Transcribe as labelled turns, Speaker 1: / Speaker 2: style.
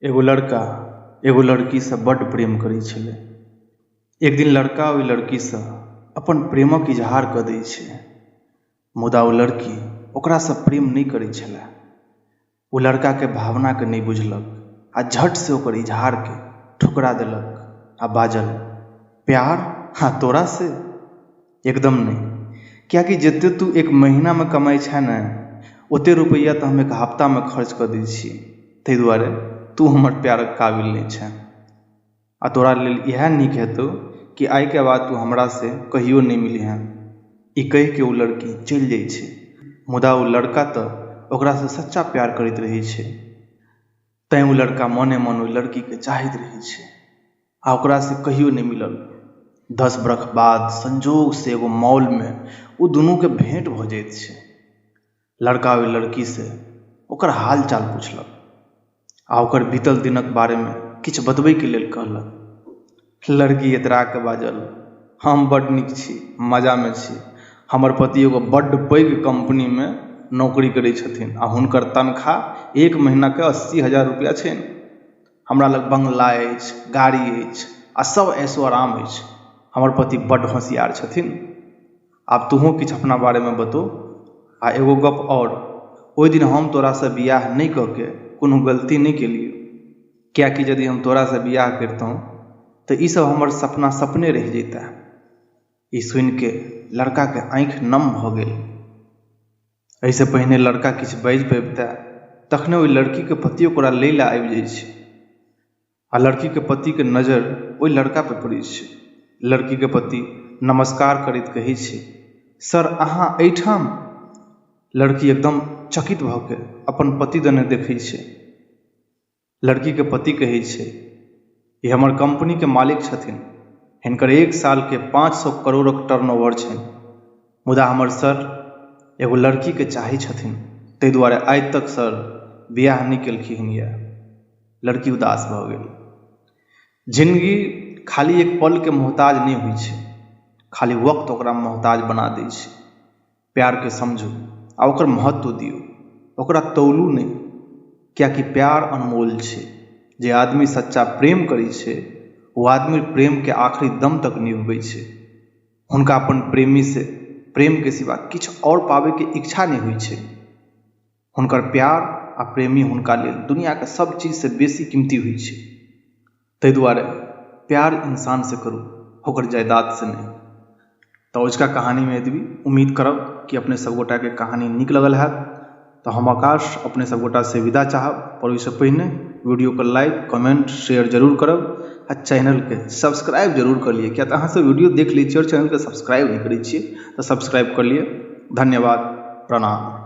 Speaker 1: एगो लड़का एगो लड़कीसँ बड्ड प्रेम करै छलै। एक दिन लड़का ओहि लड़कीसँ अपन प्रेमक इजहार कऽ दै छै, मुदा ओ लड़की ओकरासँ प्रेम नहि करै छलै। ओ लड़काके भावनाके नहि बुझलक आ झटसँ ओकर इजहारके ठुकरा देलक आ बाजल, प्यार आ तोरासँ? एकदम नहि, किएकि जतेक तू एक महीनामे कमाइ छेँ ने, ओतेक रुपैआ तऽ हम एक हफ्तामे खर्च कऽ दै छियै, ताहि दुआरे तू हमर प्यारक काबिल नहि छेँ। आ तोरा लेल इएह नीक हेतौ कि आइके बाद तू हमरासँ कहियो नहि मिलिहेँ। ई कहिके ओ लड़की चलि जाइ छै, मुदा ओ लड़का तऽ ओकरासँ सच्चा प्यार करैत रहै छै, तैँ ओ लड़का मने मन ओहि लड़कीके चाहैत रहै छै आ ओकरासँ कहियो नहि मिलल। 10 बरख बाद संजोगसँ एगो मॉलमे ओ दुनूके भेँट भऽ जाइत छै। लड़का ओहि लड़कीसँ ओकर हाल चाल पुछलक आ ओकर बीतल दिनक बारेमे किछु बतबैके लेल कहलक। लड़की इतरा कऽ बाजल, हम बड्ड नीक छी, मजामे छी। हमर पति एगो बड्ड पैघ कम्पनीमे नौकरी करै छथिन आ हुनकर तनख्वाह एक महीनाके 80,000 रुपैआ छनि। हमरा लग बंगला अछि, गाड़ी अछि आ सब ऐशो आराम अछि। हमर पति बड्ड होशियार छथिन। आब तोहूँ किछु अपना बारेमे बतो। आ एगो गप आओर, ओहि दिन हम तोरासँ बियाह नहि कऽ के कोनो गलती नहि केलियौ, किएकि यदि हम तोरासँ बियाह करितहुँ तऽ ई सब हमर सपना सपने रहि जैता। ई सुनिके लड़काके आँखि नम भऽ गेल। एहिसँ पहिने लड़का किछु बाजि पबितै, तखने ओहि लड़कीके पति ओकरा लै लए आबि जाइ छै आ लड़कीके पतिके नजर ओहि लड़का पर पड़ै छै। लड़कीके पति नमस्कार करैत कहै छै, सर अहाँ एहिठाम? लड़की एकदम चकित भऽ के अपन पति दने देखै छै। लड़कीके पति कहै छै, ई हमर कम्पनीके मालिक छथिन, हिनकर एक सालके 500 करोड़क टर्नओवर छनि, मुदा हमर सर एगो लड़कीके चाहै छथिन, ताहि दुआरे आइ तक सर बियाह नहि केलखिन यऽ। लड़की उदास भऽ गेल। जिनगी खाली एक पलके मोहताज नहि होइ छै, खाली वक्त ओकरा मोहताज बना दै छै। प्यारके समझू आ ओकर महत्व दियौ, ओकरा तौलू नहि, किएकि प्यार अनमोल छै। जे आदमी सच्चा प्रेम करै छै, ओ आदमी प्रेमके आखिरी दम तक निभबै छै। हुनका अपन प्रेमीसँ प्रेमके सिवा किछु आओर पाबैके इच्छा नहि होइ छै। हुनकर प्यार आ प्रेमी हुनका लेल दुनिआँके सब चीजसँ बेसी कीमती होइ छै। ताहि दुआरे प्यार इंसानसँ करू, ओकर जायदादसँ नहि। तऽ अजुका कहानीमे एतबी। उम्मीद करब कि अपने सब गोटाके कहानी नीक लगल हैत। तऽ हम आकाश अपने सब गोटासँ विदा चाहब, पर ओहिसँ पहिने वीडियोके लाइक कमेंट शेयर जरूर करब आ चैनलके सब्सक्राइब जरूर कऽ लिअ, किया तऽ अहाँ सब वीडियो देख लै छियै आओर चैनलके सब्सक्राइब नहि करै छियै, तऽ सब्सक्राइब कऽ लिअ। धन्यवाद, प्रणाम।